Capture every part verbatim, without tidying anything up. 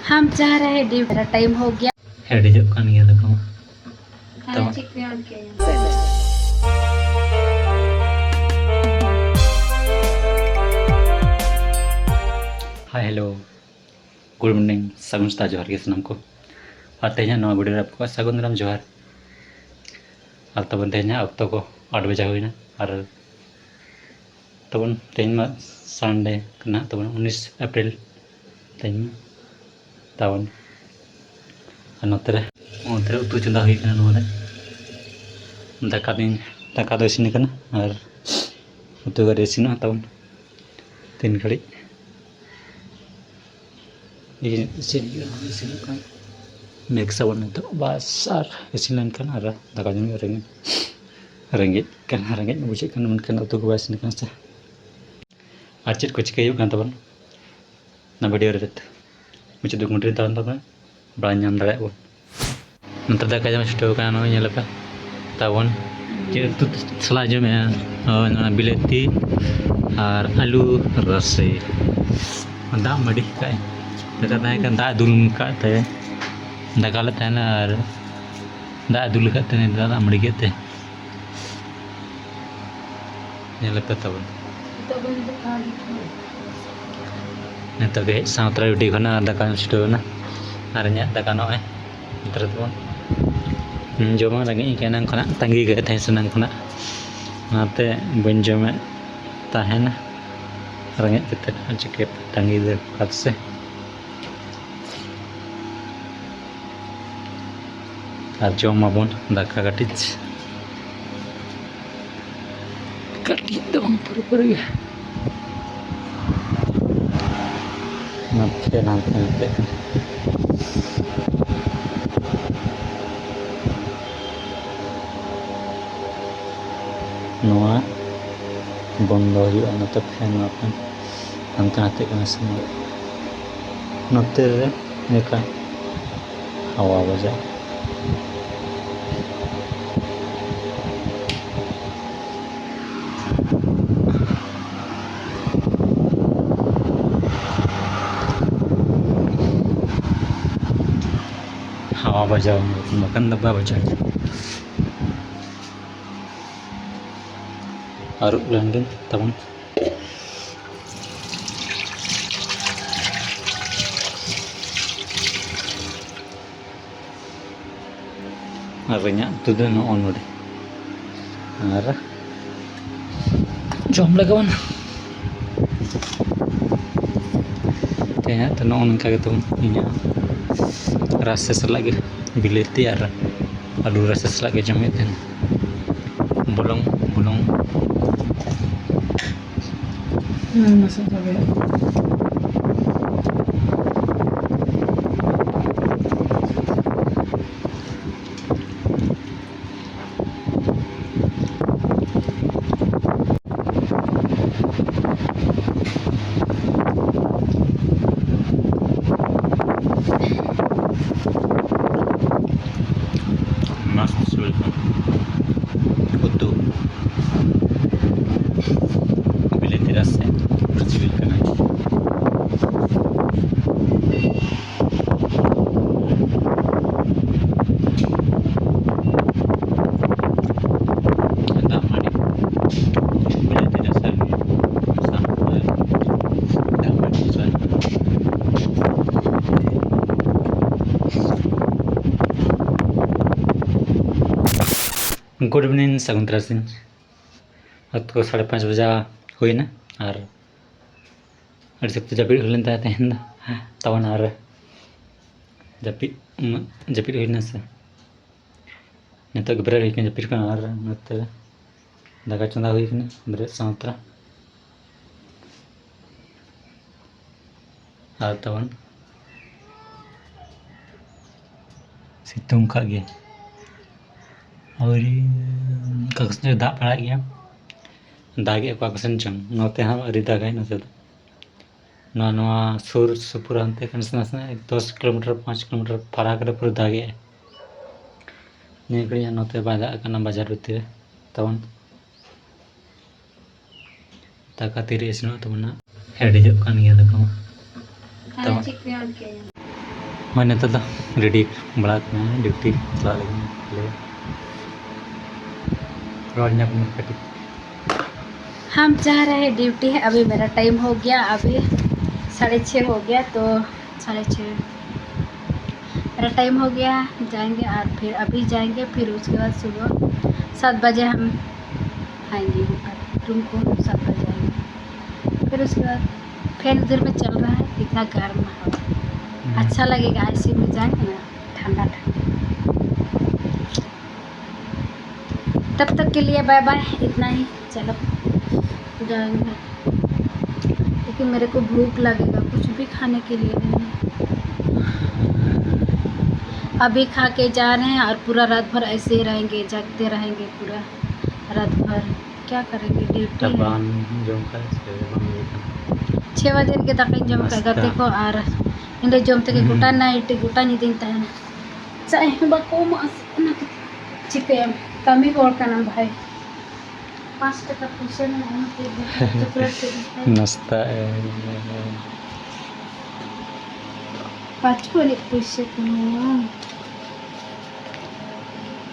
हम जा रहे हैं ड्यूटी, मेरा टाइम हो गया। हेड हिजोग कान गया देखो। तो हाँ, ठीक है, ओके। हाय, हेलो, गुड मॉर्निंग, ᱥᱟᱹᱜᱩᱱ ᱥᱮᱛᱟᱜ, ᱡᱚᱦᱟᱨ ᱜᱮ ᱥᱟᱱᱟᱢ ᱠᱚ᱾ ᱟᱨ ᱛᱮᱦᱮᱧᱟᱜ ᱱᱚᱣᱟ ᱵᱷᱤᱰᱤᱭᱳ ᱨᱮ ᱟᱯᱮ ᱠᱚᱣᱟᱜ ᱥᱟᱹᱜᱩᱱ ᱫᱟᱨᱟᱢ ᱡᱚᱦᱟᱨ᱾ ᱟᱨ ᱛᱟᱵᱚᱱ ᱛᱮᱦᱮᱧᱟᱜ ᱚᱠᱛᱚ ᱠᱚ ᱟᱴ ᱵᱟᱡᱟ ᱦᱩᱭᱱᱟ᱾ ᱟᱨ ᱛᱟᱵᱚᱱ ᱛᱮᱦᱮᱧ ᱢᱟ ᱥᱟᱱᱰᱮ ᱠᱟᱱᱟ, ᱛᱟᱵᱚᱱ ᱩᱱᱤᱥ ᱮᱯᱨᱤᱞ ᱛᱮᱦᱮᱧ ᱢᱟ᱾ ᱛᱟᱵᱚᱱ ᱟᱨ ᱱᱚᱛᱮ ᱨᱮ, ᱱᱚᱛᱮ ᱨᱮ ᱩᱛᱩ ᱪᱚᱸᱫᱟ ᱦᱩᱭ ᱠᱟᱱᱟ᱾ ᱱᱚᱣᱟ ᱨᱮ ᱫᱟᱠᱟ ᱫᱤᱱ, ᱫᱟᱠᱟ ᱫᱚ ᱤᱥᱤᱱ ᱠᱟᱱᱟ ᱟᱨ ᱩᱛᱩ ᱜᱟᱹᱰᱤ ᱤᱥᱤᱱᱚᱜᱼᱟ ᱛᱟᱵᱚᱱ ᱛᱤᱱ ᱜᱷᱟᱹᱲᱤᱡ᱾ ᱤᱥᱤᱱ ᱦᱩᱭᱩᱜᱼᱟ, ᱤᱥᱤᱱᱚᱜ ᱠᱟᱱᱟ᱾ ᱢᱤᱠᱥ ᱟᱵᱚᱱ ᱱᱤᱛᱚᱜ ᱵᱟᱥ, ᱟᱨ ᱤᱥᱤᱱ ᱞᱮᱱᱠᱷᱟᱱ ᱟᱨ ᱫᱟᱠᱟ ᱡᱚᱢ ᱦᱩᱭᱩᱜᱼᱟ᱾ ᱨᱮᱸᱜᱮᱡ, ᱨᱮᱸᱜᱮᱡ ᱠᱟᱱᱟ, ᱨᱮᱸᱜᱮᱡ ᱵᱩᱡᱷᱟᱹᱜ ᱠᱟᱱᱟ, ᱢᱮᱱᱠᱷᱟᱱ ᱩᱛᱩ ᱠᱚ ᱵᱟᱭ ᱤᱥᱤᱱ ᱠᱟᱱᱟ ᱥᱮ᱾ ᱟᱨ ᱪᱮᱫ ᱠᱚ ᱪᱤᱠᱟᱹᱭ ᱦᱩᱭᱩᱜ ᱠᱟᱱ ᱛᱟᱵᱚᱱᱟ ᱚᱱᱟ ᱵᱷᱤᱰᱤᱭᱳ ᱨᱮ, ᱢᱩᱪᱟᱹᱫ ᱫᱷᱟᱹᱵᱤᱡ ᱛᱟᱦᱮᱱ ᱛᱟᱵᱚᱱᱟ, ᱵᱟᱲᱟᱭ ᱧᱟᱢ ᱫᱟᱲᱮᱭᱟᱜ ᱵᱚᱱ᱾ ᱱᱚᱛᱮ ᱫᱟᱠᱟ ᱡᱚᱢ ᱪᱷᱩᱴᱟᱹᱣ ᱠᱟᱱᱟ, ᱱᱚᱜᱼᱚᱭ ᱧᱮᱞ ᱯᱮ ᱛᱟᱵᱚᱱ ᱪᱮᱫ ᱩᱛᱩ ᱥᱟᱞᱟᱜ ᱡᱚᱢᱮᱜᱼᱟ᱾ ᱦᱳᱭ, ᱱᱚᱣᱟ ᱵᱤᱞᱟᱹᱛᱤ ᱟᱨ ᱟᱹᱞᱩ ᱨᱟᱥᱮ, ᱫᱟᱜ ᱢᱟᱹᱰᱤ ᱠᱟᱜᱼᱟᱭ᱾ ᱫᱟᱠᱟ ᱛᱟᱦᱮᱸ ᱠᱟᱱ, ᱫᱟᱜ ᱫᱩᱞ ᱠᱟᱜ ᱛᱮ ᱫᱟᱠᱟ ᱞᱮ ᱛᱟᱦᱮᱱᱟ ᱟᱨ ᱫᱟᱜ ᱫᱩᱞ ᱠᱟᱜ ᱛᱮ ᱫᱟᱜ ᱢᱟᱹᱰᱤ ᱠᱮᱫ ᱛᱮ᱾ ᱧᱮᱞ ᱯᱮ ᱛᱟᱵᱚᱱ᱾ ᱱᱤᱛᱚᱜ ᱜᱮ ᱦᱮᱡ ᱥᱟᱶᱛᱨᱮ ᱰᱤᱭᱩᱴᱤ ᱠᱷᱚᱱᱟᱜ ᱫᱟᱠᱟ ᱡᱚᱢ ᱪᱷᱩᱴᱟᱹᱣ ᱮᱱᱟ᱾ ᱟᱨ ᱤᱧᱟᱹᱜ ᱫᱟᱠᱟ ᱱᱚᱜᱼᱚᱭ ᱱᱤᱛ ᱨᱮ ᱛᱟᱵᱚᱱ ᱡᱚᱢᱟ᱾ ᱨᱮᱸᱜᱮᱡ ᱤᱧ ᱠᱟᱱᱟ ᱮᱱᱟᱝ ᱠᱷᱚᱱᱟᱜ, ᱛᱟᱺᱜᱤ ᱠᱟᱜ ᱛᱟᱦᱮᱸ ᱥᱟᱱᱟᱢ ᱠᱷᱚᱱᱟᱜ, ᱚᱱᱟᱛᱮ ᱵᱟᱹᱧ ᱡᱚᱢᱮᱫ ᱛᱟᱦᱮᱱᱟ᱾ ᱨᱮᱸᱜᱮᱡ ᱠᱟᱛᱮ ᱟᱨ ᱪᱤᱠᱟᱹ ᱛᱟᱺᱜᱤ ᱫᱚᱨᱠᱟᱨ ᱥᱮ᱾ ᱟᱨ ᱡᱚᱢ ᱟᱵᱚᱱ ᱫᱟᱠᱟ ᱠᱟᱹᱴᱤᱡ, ᱠᱟᱹᱴᱤᱡ ᱫᱚ ᱵᱟᱝ, ᱯᱩᱨᱟᱹᱯᱩᱨᱤ ᱜᱮ᱾ ᱱᱟᱛᱮ ᱱᱟᱛᱮ ᱱᱟᱛᱮ᱾ ᱱᱚᱣᱟ ᱵᱚᱱᱫᱚ ᱦᱩᱭᱩᱜᱼᱟ, ᱱᱚᱛᱮ ᱯᱷᱮᱱ, ᱱᱚᱣᱟ ᱯᱷᱮᱱ ᱦᱟᱱᱛᱮ ᱱᱟᱛᱮᱜ ᱠᱟᱱᱟ ᱥᱮ᱾ ᱱᱚᱛᱮ ᱨᱮ ᱞᱮᱠᱟ ᱦᱟᱣᱟ ᱵᱟᱡᱟᱜ᱾ ᱱᱚᱣᱟ ᱵᱟᱡᱟᱣ, ᱵᱟᱠᱷᱟᱱ ᱫᱚ ᱵᱟᱭ ᱵᱟᱡᱟᱣ᱾ ᱟᱹᱨᱩᱵ ᱞᱮᱱ ᱜᱮ ᱛᱟᱵᱚᱱ᱾ ᱟᱨ ᱤᱧᱟᱹᱜ ᱩᱛᱩ ᱫᱚ ᱱᱚᱜᱼᱚ ᱱᱚᱰᱮ᱾ ᱟᱨ ᱡᱚᱢ ᱞᱮᱜᱮ ᱵᱚᱱ᱾ ᱛᱮᱦᱮᱧᱟᱜ ᱫᱚ ᱱᱚᱜᱼᱚ ᱱᱚᱝᱠᱟ ᱜᱮ ᱛᱟᱵᱚᱱ᱾ ᱤᱧᱟᱹᱜ ᱨᱟᱥᱮ ᱥᱟᱞᱟᱜ ᱜᱮ, ᱵᱤᱞᱟᱹᱛᱤ ᱟᱨ ᱟᱹᱞᱩ ᱨᱟᱥᱮ ᱥᱟᱞᱟᱜ ᱜᱮ ᱡᱚᱢ ᱦᱩᱭᱩᱜ ᱛᱟᱦᱮᱱᱟ᱾ ᱵᱩᱞᱩᱝ, ᱵᱩᱞᱩᱝ᱾ ᱦᱮᱸ, ᱱᱟᱥᱮ ᱡᱟᱜᱮ᱾ ᱢᱚᱥᱛ ᱥᱤᱵᱤᱞ ᱠᱟᱱᱟ ᱩᱛᱩ᱾ ᱵᱤᱞᱟᱹᱛᱤ ᱨᱟᱥᱮ ᱥᱤᱵᱤᱞ ᱠᱟᱱᱟ᱾ ᱫᱟᱜ ᱢᱟᱹᱰᱤ, ᱵᱤᱞᱟᱹᱛᱤ ᱨᱟᱥᱮ, ᱥᱟᱶᱛᱮ ᱫᱟᱜ ᱢᱟᱹᱰᱤ ᱡᱚᱢ᱾ Good evening, ᱥᱟᱹᱜᱩᱱ ᱛᱟᱨᱟᱥᱤᱧ᱾ ᱚᱠᱛᱚ ᱠᱚ ᱥᱟᱲᱮ ᱯᱟᱸᱪ ᱵᱟᱡᱟ ᱦᱩᱭᱱᱟ ᱟᱨ ᱟᱹᱰᱤ ᱥᱚᱠᱛᱚ ᱡᱟᱹᱯᱤᱫ ᱦᱩᱭ ᱞᱮᱱ ᱛᱟᱦᱮᱸ ᱛᱮᱦᱮᱧ ᱫᱚ᱾ ᱦᱮᱸ, ᱛᱟᱵᱚᱱ ᱟᱨ ᱡᱟᱹᱯᱤᱫ, ᱩᱱᱟᱹᱜ ᱡᱟᱹᱯᱤᱫ ᱦᱩᱭᱱᱟ ᱥᱮ᱾ ᱱᱤᱛᱚᱜ ᱜᱮ ᱵᱮᱨᱮᱫ ᱦᱩᱭ ᱠᱟᱱᱟ ᱡᱟᱹᱯᱤᱫ ᱠᱷᱚᱱ, ᱟᱨ ᱱᱚᱛᱮ ᱫᱟᱠᱟ ᱪᱚᱸᱫᱟ ᱦᱩᱭ ᱠᱟᱱᱟ ᱵᱮᱨᱮᱫ ᱥᱟᱶ ᱛᱚᱨᱟ᱾ ᱟᱨ ᱛᱟᱵᱚᱱ ᱥᱤᱛᱩᱝ ᱠᱟᱜ ᱜᱮ, ᱟᱹᱣᱨᱤ, ᱚᱠᱟ ᱠᱚ ᱥᱮᱫ ᱫᱟᱜ ᱵᱟᱲᱟᱭᱮᱫ ᱜᱮᱭᱟ, ᱫᱟᱜᱮᱫ ᱠᱚᱣᱟ ᱠᱚ ᱥᱮᱱ ᱪᱚᱝ, ᱱᱚᱛᱮ ᱦᱚᱸ ᱟᱹᱣᱨᱤ ᱫᱟᱜᱟᱭ ᱱᱚᱛᱮ ᱫᱚ᱾ ᱱᱚᱣᱟ, ᱱᱚᱣᱟ ᱥᱩᱨ ᱥᱩᱯᱩᱨ ᱦᱟᱱᱛᱮ ᱠᱷᱚᱱ ᱱᱟᱥᱮ ᱱᱟᱥᱮ ᱫᱚᱥ ᱠᱤᱞᱳᱢᱤᱴᱟᱨ, ᱯᱟᱸᱪ ᱠᱤᱞᱳᱢᱤᱴᱟᱨ ᱯᱷᱟᱨᱟᱠ ᱨᱮ ᱯᱩᱨᱟᱹ ᱫᱟᱜᱮᱜᱼᱟᱭ᱾ ᱱᱤᱭᱟᱹ ᱜᱷᱟᱹᱲᱤᱡ ᱱᱚᱛᱮ ᱵᱟᱭ ᱫᱟᱜ ᱠᱟᱱᱟ ᱵᱟᱡᱟᱨ ᱵᱷᱤᱛᱤᱨ ᱨᱮ᱾ ᱛᱟᱵᱚᱱ ᱫᱟᱠᱟ ᱛᱤᱨᱮ ᱤᱥᱤᱱᱚᱜ ᱛᱟᱵᱚᱱᱟ? ᱦᱮᱰᱮᱡᱚᱜ ᱠᱟᱱ ᱜᱮᱭᱟ ᱫᱟᱠᱟ ᱢᱟ᱾ ᱛᱟᱵᱚᱱ᱾ ᱦᱳᱭ, ᱱᱤᱛᱚᱜ ᱫᱚ ᱨᱮᱰᱤ ᱵᱟᱲᱟ ᱠᱟᱱᱟ, ᱰᱤᱭᱩᱴᱤ ᱪᱟᱞᱟᱜ ᱞᱟᱹᱜᱤᱫ ᱞᱮ᱾ ᱨᱚᱲ ᱧᱟᱢ ᱠᱟᱹᱴᱤᱡ᱾ हम जा रहे हैं ड्यूटी है। अभी मेरा टाइम हो गया, अभी साढ़े छः हो गया, तो साढ़े छः मेरा टाइम हो गया। जाएंगे और फिर अभी जाएंगे, फिर उसके बाद सुबह सात बजे हम आएंगे ऊपर रूम को, सात बजे आएंगे। फिर उसके बाद फैन उधर में चल रहा है, इतना गर्म हवा। अच्छा लगेगा आईसीयू में जाएंगे ना, ठंडा ठंडा। तब तक के लिए बाय बाय, इतना ही। चलो, जाएंगे, लेकिन मेरे को भूख लगेगा, कुछ भी खाने के लिए नहीं। अभी खा के जा रहे हैं और पूरा रात भर ऐसे ही रहेंगे, जगते रहेंगे पूरा रात भर। क्या करेंगे, ड्यूटी है। ᱵᱟᱝ ᱡᱚᱢ ᱠᱷᱟᱡ ᱥᱮ ᱵᱟᱝ ᱦᱩᱭᱩᱜ ᱠᱟᱱᱟ᱾ ᱪᱷᱮ ᱵᱟᱡᱮ ᱨᱮᱜᱮ ᱫᱟᱠᱟᱧ ᱡᱚᱢ ᱠᱟᱜᱼᱟ, ᱱᱟᱥᱛᱟ᱾ ᱜᱟᱛᱮ ᱠᱚ ᱟᱨ ᱤᱧ ᱫᱚ ᱡᱚᱢ ᱛᱮᱜᱮ ᱜᱚᱴᱟ ᱱᱟᱭᱤᱴ, ᱜᱚᱴᱟ ᱧᱤᱫᱟᱹᱧ ᱛᱟᱦᱮᱱᱟ᱾ ᱪᱟᱭ ᱦᱚᱸ ᱵᱟᱠᱚ ᱮᱢᱚᱜᱼᱟ ᱥᱮ, ᱚᱱᱟ ᱠᱷᱟᱹᱛᱤᱨ᱾ ᱪᱤᱠᱟᱹᱭᱟᱢ, ᱠᱟᱹᱢᱤ ᱦᱚᱲ ᱠᱟᱱᱟᱢ ᱵᱷᱟᱭ᱾ ᱯᱟᱸᱪ ᱴᱟᱠᱟ ᱯᱩᱭᱥᱟᱹ ᱢᱮᱱᱟᱜᱼᱟ, ᱚᱱᱟ ᱛᱮ ᱪᱚᱠᱞᱮᱴ ᱠᱚ ᱤᱫᱤ ᱛᱟᱭ᱾ ᱱᱟᱥᱛᱟ ᱮᱢ᱾ ᱯᱟᱸᱪ ᱠᱚ ᱮᱱᱮᱡ ᱯᱩᱭᱥᱟᱹ ᱠᱟᱱᱟ᱾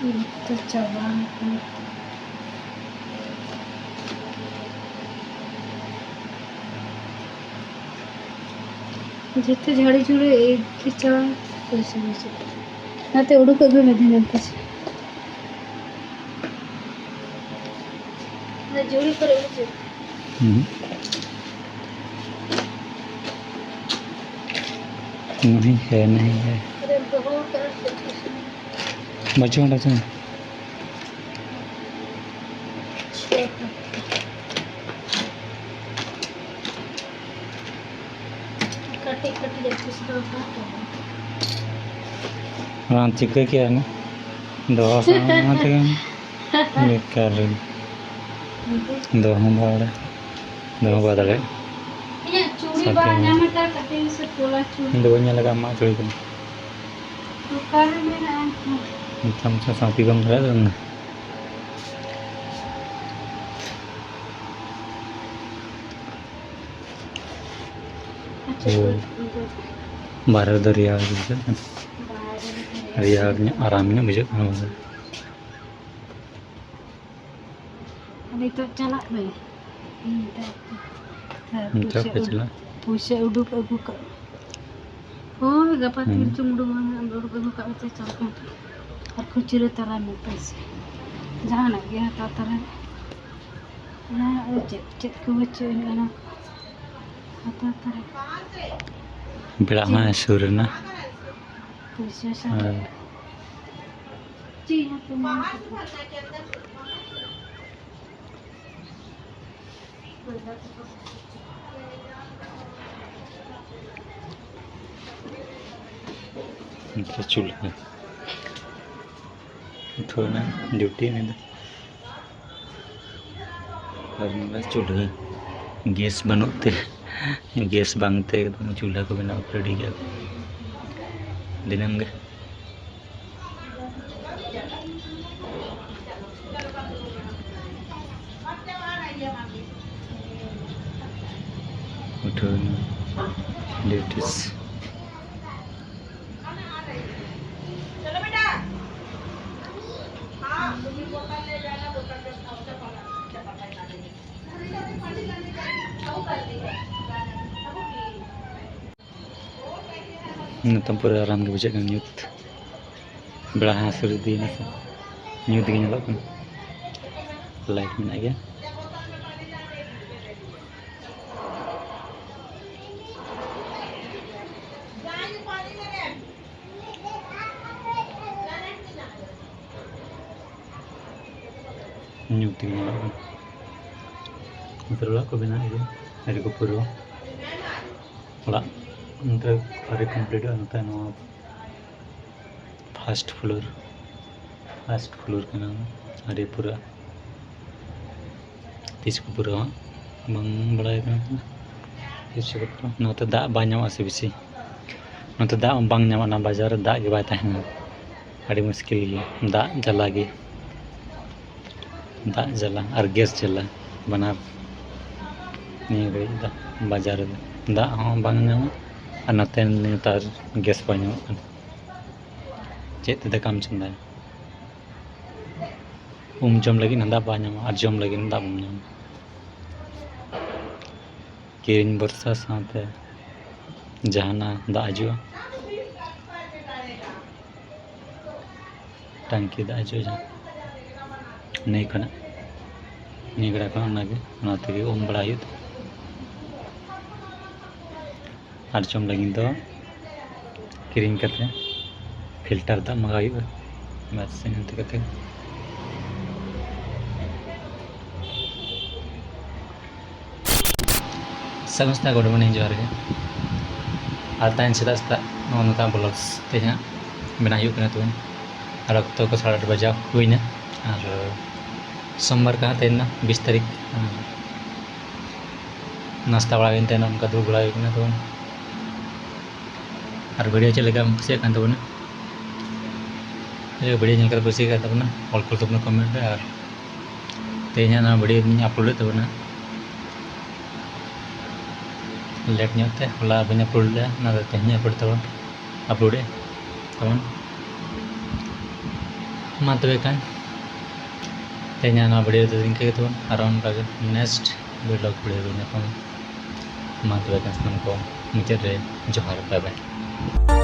ᱡᱚᱛᱚ ᱪᱟᱵᱟ ᱟᱠᱟᱱᱟ᱾ ᱡᱚᱛᱚ ᱡᱷᱟᱹᱲᱤ ᱡᱷᱩᱲᱤ ᱤᱫᱤ ᱪᱟᱵᱟ᱾ ᱯᱩᱭᱥᱟᱹ ᱵᱟᱹᱪᱩᱜ᱾ ᱚᱱᱟᱛᱮ ᱩᱰᱩᱠᱚᱜ ᱜᱮ ᱢᱮᱫᱷᱤ ᱢᱮᱱᱛᱮ᱾ ᱚᱱᱟ ᱡᱷᱩᱲᱤ ᱠᱚᱨᱮ ᱩᱰᱩᱠ᱾ ᱦᱩᱸ᱾ नहीं है, नहीं है। ᱵᱟᱹᱪᱩᱜ ᱚᱸᱰᱮ ᱪᱮᱫ? ᱠᱟᱹᱴᱤᱡ ᱠᱟᱹᱴᱤᱡ ᱟᱜ ᱯᱤᱥ ᱫᱚ ᱚᱠᱟ ᱨᱮ? ᱵᱟᱝ ᱪᱤᱠᱟᱹ ᱠᱮᱭᱟ ᱚᱱᱟ᱾ ᱫᱚᱦᱚ ᱠᱟᱜ ᱢᱮ ᱚᱱᱟ ᱛᱮᱜᱮ᱾ ᱵᱮᱠᱟᱨ ᱨᱮ᱾ ᱫᱚᱦᱚ ᱵᱟᱲᱟ᱾ ᱫᱚᱦᱚ ᱵᱟᱲᱟ ᱫᱟᱲᱮᱭᱟᱜᱼᱟ᱾ ᱤᱧᱟᱹᱜ ᱪᱩᱲᱤ ᱥᱟᱯᱤ ᱵᱟᱝ ᱢᱮ᱾ ᱧᱟᱢ ᱟᱠᱟᱫ ᱠᱟᱹᱴᱤᱡ ᱥᱮ ᱯᱳᱞᱟ ᱪᱩᱲᱤ᱾ ᱤᱧ ᱫᱚ ᱵᱟᱹᱧ ᱧᱮᱞ ᱟᱠᱟᱫ ᱟᱢᱟᱜ ᱪᱩᱲᱤ ᱠᱚᱫᱚ᱾ ᱚᱠᱟᱨᱮ ᱢᱮᱱᱟᱜᱼᱟ? ᱢᱚᱪᱟ ᱢᱚᱪᱟ ᱥᱟᱯᱤ ᱵᱟᱝ ᱫᱟᱲᱮᱭᱟᱜᱼᱟ᱾ ᱟᱪᱪᱷᱟ, ᱦᱳᱭ᱾ ᱩᱱᱠᱩ ᱵᱟᱦᱨᱮ ᱨᱮᱫᱚ ᱨᱮᱭᱟᱲ ᱜᱮ ᱵᱩᱡᱷᱟᱹᱜ ᱠᱟᱱᱟ᱾ ᱵᱟᱦᱨᱮ ᱨᱮᱫᱚ ᱨᱮᱭᱟᱲ ᱧᱚᱜ, ᱟᱨᱟᱢ ᱧᱚᱜ ᱵᱩᱡᱷᱟᱹᱜ ᱠᱟᱱᱟ ᱵᱟᱦᱨᱮ᱾ ᱱᱤᱛᱚᱜ ᱪᱟᱞᱟᱜ ᱢᱮ᱾ ᱤᱧ ᱢᱮᱛᱟᱭ ᱠᱟᱱᱟ᱾ ᱦᱮᱸ, ᱱᱤᱛᱚᱜ ᱯᱩᱭᱥᱟᱹ ᱯᱮ ᱩᱰᱩᱠ, ᱪᱟᱞᱟᱜ? ᱯᱩᱭᱥᱟᱹ ᱩᱰᱩᱠ ᱟᱹᱜᱩ ᱠᱟᱜ᱾ ᱦᱳᱭ, ᱜᱟᱯᱟ ᱦᱩᱸ᱾ ᱛᱤᱱ ᱪᱚᱢ ᱩᱰᱩᱠ ᱢᱮ, ᱩᱰᱩᱠ ᱟᱹᱜᱩ ᱠᱟᱜ ᱢᱮ, ᱪᱟᱞᱟᱜ ᱢᱮ᱾ ᱟᱨ ᱠᱷᱩᱪᱨᱟᱹ ᱛᱟᱨᱟᱭ ᱢᱮ ᱯᱩᱭᱥᱟᱹ᱾ ᱡᱟᱦᱟᱱᱟᱜ ᱜᱮ ᱦᱟᱛᱟᱣ ᱛᱟᱨᱟᱭ ᱢᱮ᱾ ᱚᱱᱟ ᱪᱮᱫ, ᱪᱮᱫ ᱠᱚ ᱵᱟᱹᱪᱩᱜ ᱟᱹᱱᱤᱡ ᱚᱱᱟ ᱠᱚ ᱦᱟᱛᱟᱣ ᱛᱟᱨᱟᱭ ᱢᱮ᱾ ᱵᱮᱲᱟ ᱦᱚᱸ ᱥᱩᱨ ᱮᱱᱟ᱾ ᱯᱩᱭᱥᱟᱹ ᱥᱟᱶ ᱟᱨ ᱪᱮᱫ ᱦᱚᱸ ᱛᱮᱢᱚᱱ ᱱᱤᱛᱚᱜ ᱪᱩᱞᱦᱟᱹ᱾ ᱩᱴᱷᱟᱹᱣ ᱮᱱᱟ ᱰᱤᱭᱩᱴᱤ ᱩᱱᱤ ᱫᱚ᱾ ᱟᱨ ᱱᱚᱰᱮ ᱪᱩᱞᱦᱟᱹ, ᱜᱮᱥ ᱵᱟᱹᱱᱩᱜ ᱛᱮ, ᱜᱮᱥ ᱵᱟᱝ ᱛᱮ ᱮᱠᱫᱚᱢ ᱪᱩᱞᱦᱟᱹ ᱠᱚ ᱵᱮᱱᱟᱣ ᱨᱮᱰᱤ ᱜᱮᱭᱟ ᱠᱚ ᱫᱤᱱᱟᱹᱢ ᱜᱮ᱾ ᱩᱴᱷᱟᱹᱣ ᱮᱱᱟ ᱰᱤᱭᱩᱴᱤᱥ᱾ ᱱᱤᱛᱚᱝ ᱯᱩᱨᱟᱹ ᱟᱨᱟᱢ ᱜᱮ ᱵᱩᱡᱷᱟᱹᱜ ᱠᱟᱱᱟ᱾ ᱧᱩᱛ ᱵᱮᱲᱟ ᱦᱚᱸ ᱦᱟᱹᱥᱩᱨ ᱤᱫᱤᱭᱮᱱᱟ ᱥᱮ, ᱧᱩᱛ ᱜᱮ ᱧᱮᱞᱚᱜ ᱠᱟᱱᱟ᱾ ᱞᱟᱭᱤᱴ ᱢᱮᱱᱟᱜ ᱜᱮᱭᱟ᱾ ᱧᱩᱛ ᱜᱮ ᱧᱮᱞᱚᱜ ᱠᱟᱱᱟ᱾ ᱱᱚᱛᱮ ᱚᱲᱟᱜ ᱠᱚ ᱵᱮᱱᱟᱣᱮᱫ ᱜᱮᱭᱟ, ᱟᱹᱣᱨᱤ ᱠᱚ ᱯᱩᱨᱟᱹᱣᱟ᱾ ᱚᱲᱟᱜ ᱱᱚᱛᱮ ᱟᱹᱣᱨᱤ ᱠᱚᱢᱯᱞᱤᱴᱚᱜᱼᱟ᱾ ᱱᱚᱛᱮ ᱱᱚᱣᱟ ᱯᱷᱟᱥᱴ ᱯᱷᱞᱳᱨ, ᱯᱷᱟᱥᱴ ᱯᱷᱞᱳᱨ ᱠᱟᱱᱟ, ᱟᱹᱣᱨᱤ ᱯᱩᱨᱟᱹᱜᱼᱟ᱾ ᱛᱤᱥ ᱠᱚ ᱯᱩᱨᱟᱹᱣᱟ ᱵᱟᱝ ᱵᱟᱲᱟᱭ ᱠᱟᱱᱟ᱾ ᱛᱤᱥ ᱠᱚ ᱯᱩᱨᱟᱹᱣᱟ᱾ ᱱᱚᱛᱮ ᱫᱟᱜ ᱵᱟᱭ ᱧᱟᱢᱚᱜᱼᱟ ᱥᱮ ᱵᱮᱥᱤ, ᱱᱚᱛᱮ ᱫᱟᱜ ᱵᱟᱝ ᱧᱟᱢᱚᱜᱼᱟ, ᱚᱱᱟ ᱵᱟᱡᱟᱨ ᱨᱮ ᱫᱟᱜ ᱜᱮ ᱵᱟᱭ ᱛᱟᱦᱮᱱᱟ᱾ ᱟᱹᱰᱤ ᱢᱩᱥᱠᱤᱞ ᱜᱮ, ᱫᱟᱜ ᱡᱟᱞᱟ ᱜᱮ, ᱫᱟᱜ ᱡᱟᱞᱟ ᱟᱨ ᱜᱮᱥ ᱡᱟᱞᱟ ᱵᱟᱱᱟᱨ᱾ ᱱᱤᱭᱟᱹ ᱜᱷᱟᱹᱲᱤᱡ ᱫᱚ ᱵᱟᱡᱟᱨ ᱨᱮᱫᱚ ᱫᱟᱜ ᱦᱚᱸ ᱵᱟᱝ ᱧᱟᱢᱚᱜᱼᱟ, ᱟᱨ ᱱᱚᱛᱮ ᱱᱮᱛᱟᱨ ᱜᱮᱥ ᱵᱟᱭ ᱧᱟᱢᱚᱜ ᱠᱟᱱᱟ᱾ ᱪᱮᱫ ᱛᱮ ᱫᱟᱠᱟᱢ ᱪᱚᱸᱫᱟᱭᱟ? ᱩᱢ ᱡᱚᱢ ᱞᱟᱹᱜᱤᱫ ᱦᱚᱸ ᱫᱟᱜ ᱵᱟᱭ ᱧᱟᱢᱚᱜᱼᱟ ᱟᱨ ᱡᱚᱢ ᱞᱟᱹᱜᱤᱫ ᱦᱚᱸ ᱫᱟᱜ ᱵᱟᱢ ᱧᱟᱢᱟ᱾ ᱠᱤᱨᱤᱧ ᱵᱷᱚᱨᱥᱟ ᱥᱟᱶᱛᱮ ᱡᱟᱦᱟᱱᱟᱜ ᱫᱟᱜ ᱦᱤᱡᱩᱜᱼᱟ, ᱴᱟᱝᱠᱤ ᱫᱟᱜ ᱦᱤᱡᱩᱜᱼᱟ ᱱᱟᱹᱭ ᱠᱷᱚᱱᱟᱜ, ᱱᱟᱹᱭ ᱜᱟᱰᱟ ᱠᱷᱚᱱᱟᱜ, ᱚᱱᱟᱜᱮ, ᱚᱱᱟ ᱛᱮᱜᱮ ᱩᱢ ᱵᱟᱲᱟ ᱦᱩᱭᱩᱜ ᱛᱟᱦᱮᱸᱫ᱾ ᱟᱨ ᱡᱚᱢ ᱞᱟᱹᱜᱤᱫ ᱫᱚ ᱠᱤᱨᱤᱧ ᱠᱟᱛᱮ ᱯᱷᱤᱞᱴᱟᱨ ᱫᱟᱜ ᱢᱟᱸᱜᱟᱣ ᱦᱩᱭᱩᱜᱼᱟ᱾ ᱵᱟᱥ, ᱤᱱᱟᱹ ᱠᱟᱛᱮ᱾ ᱥᱟᱹᱜᱩᱱ ᱥᱮᱛᱟᱜ, good morning, ᱡᱚᱦᱟᱨ ᱜᱮ᱾ ᱟᱨ ᱛᱮᱦᱮᱧ ᱥᱮᱛᱟᱜ ᱥᱮᱛᱟᱜ ᱱᱚᱜᱼᱚ ᱱᱚᱝᱠᱟ vlogs ᱛᱮᱦᱮᱧᱟᱜ ᱵᱮᱱᱟᱣ ᱦᱩᱭᱩᱜ ᱠᱟᱱᱟ ᱛᱟᱵᱚᱱ᱾ ᱟᱨ ᱚᱠᱛᱚ ᱠᱚ ᱥᱟᱲᱮ ᱟᱴ ᱵᱟᱡᱟᱣ ᱦᱩᱭᱱᱟ᱾ ᱟᱨ ᱥᱳᱢᱵᱟᱨ ᱠᱟᱱᱟ ᱛᱮᱦᱮᱧ ᱫᱚ ᱵᱤᱥ ᱛᱟᱹᱨᱤᱠᱷ᱾ ᱟᱨ ᱱᱟᱥᱛᱟ ᱵᱟᱲᱟ ᱦᱩᱭᱮᱱ ᱛᱮ ᱱᱚᱜᱼᱚ ᱱᱚᱝᱠᱟ ᱫᱩᱲᱩᱵ ᱵᱟᱲᱟ ᱦᱩᱭ ᱠᱟᱱᱟ ᱛᱟᱵᱚᱱ᱾ ᱟᱨ video ᱪᱮᱫ ᱞᱮᱠᱟᱢ ᱠᱩᱥᱤᱭᱟᱜ ᱠᱟᱱ ᱛᱟᱵᱚᱱᱟ? ᱡᱩᱫᱤ video ᱧᱮᱞ ᱠᱟᱛᱮ ᱠᱩᱥᱤᱭᱟᱜ ᱠᱟᱱ ᱛᱟᱵᱚᱱᱟ, ᱚᱞ ᱠᱩᱞ ᱛᱟᱵᱚᱱᱟ comment ᱨᱮ᱾ ᱟᱨ ᱛᱮᱦᱮᱧᱟᱜ ᱱᱚᱣᱟ video ᱫᱚᱧ upload ᱮᱫ ᱛᱟᱵᱚᱱᱟ late ᱧᱚᱜ ᱛᱮ, ᱦᱚᱞᱟ ᱵᱟᱹᱧ upload ᱞᱮᱫᱟ, ᱚᱱᱟ ᱫᱚ ᱛᱮᱦᱮᱧ upload ᱛᱟᱵᱚᱱ, upload ᱮᱫ ᱛᱟᱵᱚᱱ᱾ ᱢᱟ ᱛᱚᱵᱮ ᱠᱷᱟᱱ ᱛᱮᱦᱮᱧᱟᱜ ᱱᱚᱣᱟ video ᱫᱚ ᱤᱱᱠᱟᱹ ᱜᱮ ᱛᱟᱵᱚᱱ, ᱟᱨ ᱚᱱᱠᱟ ᱜᱮ next vlog video ᱨᱮ ᱧᱟᱯᱟᱢ᱾ ᱢᱟ ᱛᱚᱵᱮ ᱠᱷᱟᱱ ᱥᱟᱱᱟᱢ ᱠᱚ ᱢᱩᱪᱟᱹᱫ ᱨᱮ ᱡᱚᱦᱟᱨ, bye bye᱾